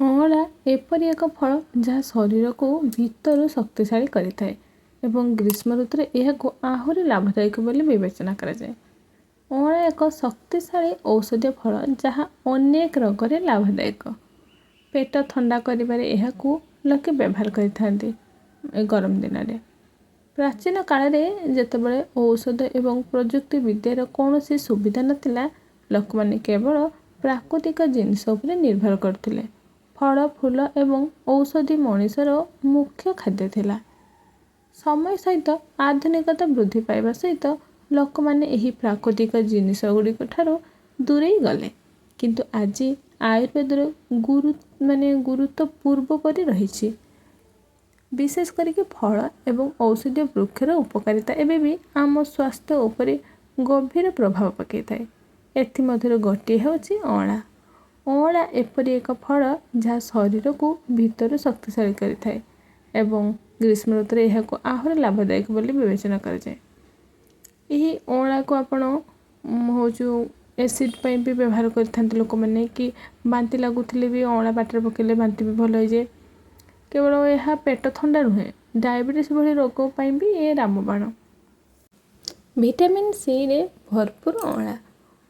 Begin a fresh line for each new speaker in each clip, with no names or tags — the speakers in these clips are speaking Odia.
ଅଁଳା ଏପରି ଏକ ଫଳ ଯାହା ଶରୀରକୁ ଭିତରୁ ଶକ୍ତିଶାଳୀ କରିଥାଏ ଏବଂ ଗ୍ରୀଷ୍ମ ଋତୁରେ ଏହାକୁ ଆହୁରି ଲାଭଦାୟକ ବୋଲି ବିବେଚନା କରାଯାଏ। ଅଁଳା ଏକ ଶକ୍ତିଶାଳୀ ଔଷଧୀୟ ଫଳ ଯାହା ଅନେକ ରୋଗରେ ଲାଭଦାୟକ। ପେଟ ଥଣ୍ଡା କରିବାରେ ଏହାକୁ ଲୋକେ ବ୍ୟବହାର କରିଥାନ୍ତି ଏ ଗରମ ଦିନରେ। ପ୍ରାଚୀନ କାଳରେ ଯେତେବେଳେ ଔଷଧ ଏବଂ ପ୍ରଯୁକ୍ତି ବିଦ୍ୟାର କୌଣସି ସୁବିଧା ନଥିଲା, ଲୋକମାନେ କେବଳ ପ୍ରାକୃତିକ ଜିନିଷ ଉପରେ ନିର୍ଭର କରୁଥିଲେ। ଫଳ, ଫୁଲ ଏବଂ ଔଷଧି ମଣିଷର ମୁଖ୍ୟ ଖାଦ୍ୟ ଥିଲା। ସମୟ ସହିତ ଆଧୁନିକତା ବୃଦ୍ଧି ପାଇବା ସହିତ ଲୋକମାନେ ଏହି ପ୍ରାକୃତିକ ଜିନିଷ ଗୁଡ଼ିକ ଠାରୁ ଦୂରେଇ ଗଲେ। କିନ୍ତୁ ଆଜି ଆୟୁର୍ବେଦର ଗୁରୁ ମାନେ ଗୁରୁତ୍ୱ ପୂର୍ବ ପରି ରହିଛି। ବିଶେଷ କରିକି ଫଳ ଏବଂ ଔଷଧୀୟ ବୃକ୍ଷର ଉପକାରିତା ଏବେ ବି ଆମ ସ୍ୱାସ୍ଥ୍ୟ ଉପରେ ଗଭୀର ପ୍ରଭାବ ପକାଇଥାଏ। ଏଥିମଧ୍ୟରୁ ଗୋଟିଏ ହେଉଛି ଅଁଳା। ଅଁଳା ଏପରି ଏକ ଫଳ ଯାହା ଶରୀରକୁ ଭିତରୁ ଶକ୍ତିଶାଳୀ କରିଥାଏ ଏବଂ ଗ୍ରୀଷ୍ମ ଋତୁରେ ଏହାକୁ ଆହୁରି ଲାଭଦାୟକ ବୋଲି ବିବେଚନା କରାଯାଏ। ଏହି ଅଁଳାକୁ ଆପଣ ହେଉଛି ଏସିଡ଼୍ ପାଇଁ ବି ବ୍ୟବହାର କରିଥାନ୍ତି ଲୋକମାନେ, କି ବାନ୍ତି ଲାଗୁଥିଲେ ବି ଅଁଳା ପାଟିରେ ପକାଇଲେ ବାନ୍ତି ବି ଭଲ ହେଇଯାଏ। କେବଳ ଏହା ପେଟ ଥଣ୍ଡା ନୁହେଁ, ଡାଇବେଟିସ୍ ଭଳି ରୋଗ ପାଇଁ ବି ଏ ରାମବାଣ। ଭିଟାମିନ୍ ସିରେ ଭରପୁର ଅଁଳା।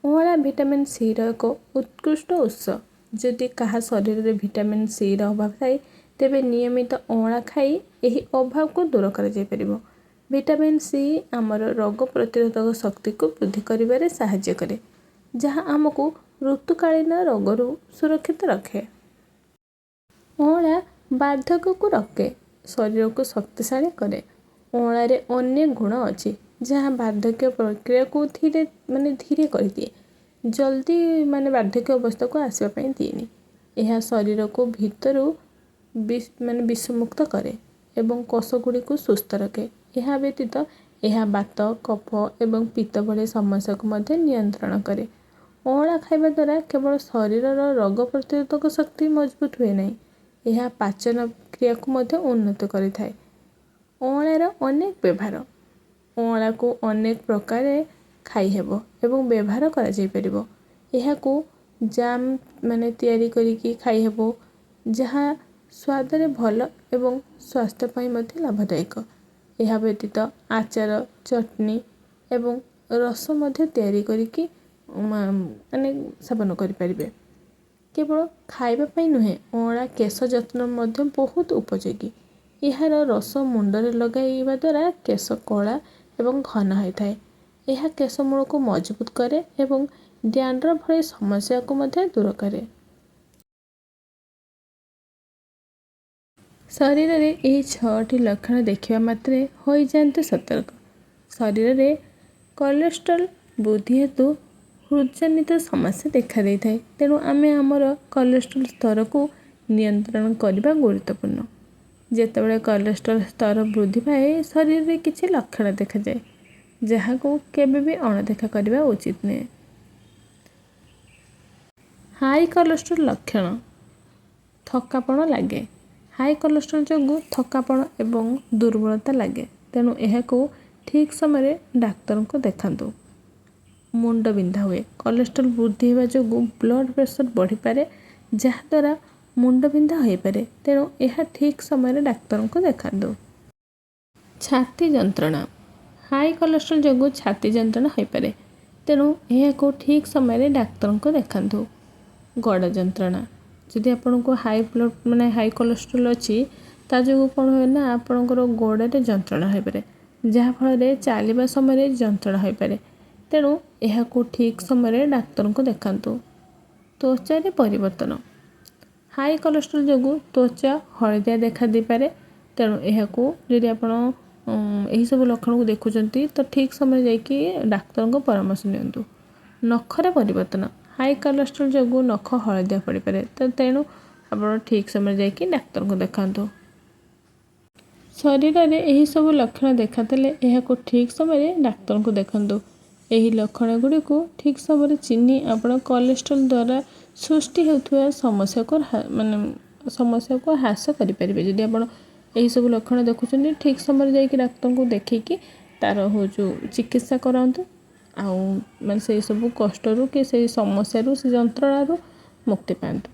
ଅଁଳା ଭିଟାମିନ୍ ସିର ଏକ ଉତ୍କୃଷ୍ଟ ଉତ୍ସ। ଯଦି କାହା ଶରୀରରେ ଭିଟାମିନ୍ ସିର ଅଭାବ ଥାଏ, ତେବେ ନିୟମିତ ଅଁଳା ଖାଇ ଏହି ଅଭାବକୁ ଦୂର କରାଯାଇପାରିବ। ଭିଟାମିନ୍ ସି ଆମର ରୋଗ ପ୍ରତିରୋଧକ ଶକ୍ତିକୁ ବୃଦ୍ଧି କରିବାରେ ସାହାଯ୍ୟ କରେ, ଯାହା ଆମକୁ ଋତୁକାଳୀନ ରୋଗରୁ ସୁରକ୍ଷିତ ରଖେ। ଅଁଳା ବାର୍ଦ୍ଧକ୍ୟକୁ ରୋକେ, ଶରୀରକୁ ଶକ୍ତିଶାଳୀ କରେ। ଅଁଳାରେ ଅନେକ ଗୁଣ ଅଛି ଯାହା ବାର୍ଦ୍ଧକ୍ୟ ପ୍ରକ୍ରିୟାକୁ ଧୀରେ ମାନେ ଧୀରେ କରିଦିଏ, ଜଲ୍ଦି ମାନେ ବାର୍ଦ୍ଧକ୍ୟ ଅବସ୍ଥାକୁ ଆସିବା ପାଇଁ ଦିଏନି। ଏହା ଶରୀରକୁ ଭିତରୁ ମାନେ ବିଷମୁକ୍ତ କରେ ଏବଂ କୋଷ ଗୁଡ଼ିକୁ ସୁସ୍ଥ ରଖେ। ଏହା ବ୍ୟତୀତ ଏହା ବାତ, କଫ ଏବଂ ପିତ୍ତ ଭଳି ସମସ୍ୟାକୁ ମଧ୍ୟ ନିୟନ୍ତ୍ରଣ କରେ। ଅଁଳା ଖାଇବା ଦ୍ୱାରା କେବଳ ଶରୀରର ରୋଗ ପ୍ରତିରୋଧକ ଶକ୍ତି ମଜବୁତ ହୁଏ ନାହିଁ, ଏହା ପାଚନ କ୍ରିୟାକୁ ମଧ୍ୟ ଉନ୍ନତ କରିଥାଏ। ଅଁଳାର ଅନେକ ବ୍ୟବହାର। ଅଁଳାକୁ ଅନେକ ପ୍ରକାରେ ଖାଇହେବ ଏବଂ ବ୍ୟବହାର କରାଯାଇପାରିବ। ଏହାକୁ ଜାମ୍ ମାନେ ତିଆରି କରିକି ଖାଇହେବ, ଯାହା ସ୍ୱାଦରେ ଭଲ ଏବଂ ସ୍ୱାସ୍ଥ୍ୟ ପାଇଁ ମଧ୍ୟ ଲାଭଦାୟକ। ଏହା ବ୍ୟତୀତ ଆଚାର, ଚଟଣି ଏବଂ ରସ ମଧ୍ୟ ତିଆରି କରିକି ମାନେ ସେବନ କରିପାରିବେ। କେବଳ ଖାଇବା ପାଇଁ ନୁହେଁ, ଅଁଳା କେଶ ଯତ୍ନ ମଧ୍ୟ ବହୁତ ଉପଯୋଗୀ। ଏହାର ରସ ମୁଣ୍ଡରେ ଲଗାଇବା ଦ୍ୱାରା କେଶ କଳା ଏବଂ ଘନ ହୋଇଥାଏ। ଏହା କେଶ ମୂଳକୁ ମଜବୁତ କରେ ଏବଂ ଡ୍ୟାଣ୍ଡ୍ରଫ୍ ଭଳି ସମସ୍ୟାକୁ ମଧ୍ୟ ଦୂର କରେ। ଶରୀରରେ ଏହି 6ଟି ଲକ୍ଷଣ ଦେଖିବା ମାତ୍ରେ ହୋଇଯାଆନ୍ତୁ ସତର୍କ। ଶରୀରରେ କୋଲେଷ୍ଟ୍ରଲ୍ ବୃଦ୍ଧି ହେତୁ ହୃଦଜନିତ ସମସ୍ୟା ଦେଖାଦେଇଥାଏ। ତେଣୁ ଆମେ ଆମର କୋଲେଷ୍ଟ୍ରଲ୍ ସ୍ତରକୁ ନିୟନ୍ତ୍ରଣ କରିବା ଗୁରୁତ୍ୱପୂର୍ଣ୍ଣ। ଯେତେବେଳେ କୋଲେଷ୍ଟ୍ରଲ୍ ସ୍ତର ବୃଦ୍ଧି ପାଏ, ଶରୀରରେ କିଛି ଲକ୍ଷଣ ଦେଖାଯାଏ ଯାହାକୁ କେବେ ବି ଅଣଦେଖା କରିବା ଉଚିତ ନୁହେଁ। ହାଇ କୋଲେଷ୍ଟ୍ରଲ୍ ଲକ୍ଷଣ। ଥକାପଣ ଲାଗେ। ହାଇ କୋଲେଷ୍ଟ୍ରଲ୍ ଯୋଗୁଁ ଥକାପଣ ଏବଂ ଦୁର୍ବଳତା ଲାଗେ, ତେଣୁ ଏହାକୁ ଠିକ୍ ସମୟରେ ଡାକ୍ତରଙ୍କୁ ଦେଖାନ୍ତୁ। ମୁଣ୍ଡ ବିନ୍ଧା ହୁଏ। କୋଲେଷ୍ଟ୍ରଲ୍ ବୃଦ୍ଧି ହେବା ଯୋଗୁଁ ବ୍ଲଡ଼ ପ୍ରେସର ବଢ଼ିପାରେ, ଯାହାଦ୍ୱାରା ମୁଣ୍ଡ ବିନ୍ଧା ହୋଇପାରେ, ତେଣୁ ଏହା ଠିକ୍ ସମୟରେ ଡାକ୍ତରଙ୍କୁ ଦେଖାନ୍ତୁ। ଛାତି ଯନ୍ତ୍ରଣା। ହାଇ କୋଲେଷ୍ଟ୍ରଲ୍ ଯୋଗୁଁ ଛାତି ଯନ୍ତ୍ରଣା ହୋଇପାରେ, ତେଣୁ ଏହାକୁ ଠିକ୍ ସମୟରେ ଡାକ୍ତରଙ୍କୁ ଦେଖାନ୍ତୁ। ଗୋଡ଼ ଯନ୍ତ୍ରଣା। ଯଦି ଆପଣଙ୍କୁ ହାଇ ବ୍ଲଡ଼ ମାନେ ହାଇ କୋଲେଷ୍ଟ୍ରଲ୍ ଅଛି, ତା ଯୋଗୁଁ କ'ଣ ହୁଏ ନା ଆପଣଙ୍କର ଗୋଡ଼ରେ ଯନ୍ତ୍ରଣା ହୋଇପାରେ, ଯାହାଫଳରେ ଚାଲିବା ସମୟରେ ଯନ୍ତ୍ରଣା ହୋଇପାରେ, ତେଣୁ ଏହାକୁ ଠିକ୍ ସମୟରେ ଡାକ୍ତରଙ୍କୁ ଦେଖାନ୍ତୁ। ତ୍ୱଚାରେ ପରିବର୍ତ୍ତନ। ହାଇ କୋଲେଷ୍ଟ୍ରଲ୍ ଯୋଗୁଁ ତ୍ୱଚା ହଳଦିଆ ଦେଖା ଦେଇପାରେ, ତେଣୁ ଏହାକୁ ଯଦି ଆପଣ ଏହିସବୁ ଲକ୍ଷଣକୁ ଦେଖୁଛନ୍ତି ତ ଠିକ୍ ସମୟରେ ଯାଇକି ଡାକ୍ତରଙ୍କ ପରାମର୍ଶ ନିଅନ୍ତୁ। ନଖରେ ପରିବର୍ତ୍ତନ। ହାଇ କୋଲେଷ୍ଟ୍ରଲ୍ ଯୋଗୁଁ ନଖ ହଳଦିଆ ପଡ଼ିପାରେ, ତ ତେଣୁ ଆପଣ ଠିକ୍ ସମୟରେ ଯାଇକି ଡାକ୍ତରଙ୍କୁ ଦେଖାନ୍ତୁ। ଶରୀରରେ ଏହିସବୁ ଲକ୍ଷଣ ଦେଖାଦେଲେ ଏହାକୁ ଠିକ୍ ସମୟରେ ଡାକ୍ତରଙ୍କୁ ଦେଖାନ୍ତୁ। ଏହି ଲକ୍ଷଣ ଗୁଡ଼ିକୁ ଠିକ୍ ସମୟରେ ଚିହ୍ନି ଆପଣ କୋଲେଷ୍ଟ୍ରଲ୍ ଦ୍ୱାରା ସୃଷ୍ଟି ହେଉଥିବା ସମସ୍ୟାକୁ ମାନେ ସମସ୍ୟାକୁ ହ୍ରାସ କରିପାରିବେ। ଯଦି ଆପଣ ଏହିସବୁ ଲକ୍ଷଣ ଦେଖୁଛନ୍ତି, ଠିକ୍ ସମୟରେ ଯାଇକି ଡାକ୍ତରଙ୍କୁ ଦେଖେଇକି ତାର ହେଉଛି ଚିକିତ୍ସା କରାନ୍ତୁ ଆଉ ମାନେ ସେଇ ସବୁ କଷ୍ଟରୁ କି ସେଇ ସମସ୍ୟାରୁ, ସେ ଯନ୍ତ୍ରଣାରୁ ମୁକ୍ତି ପାଆନ୍ତୁ।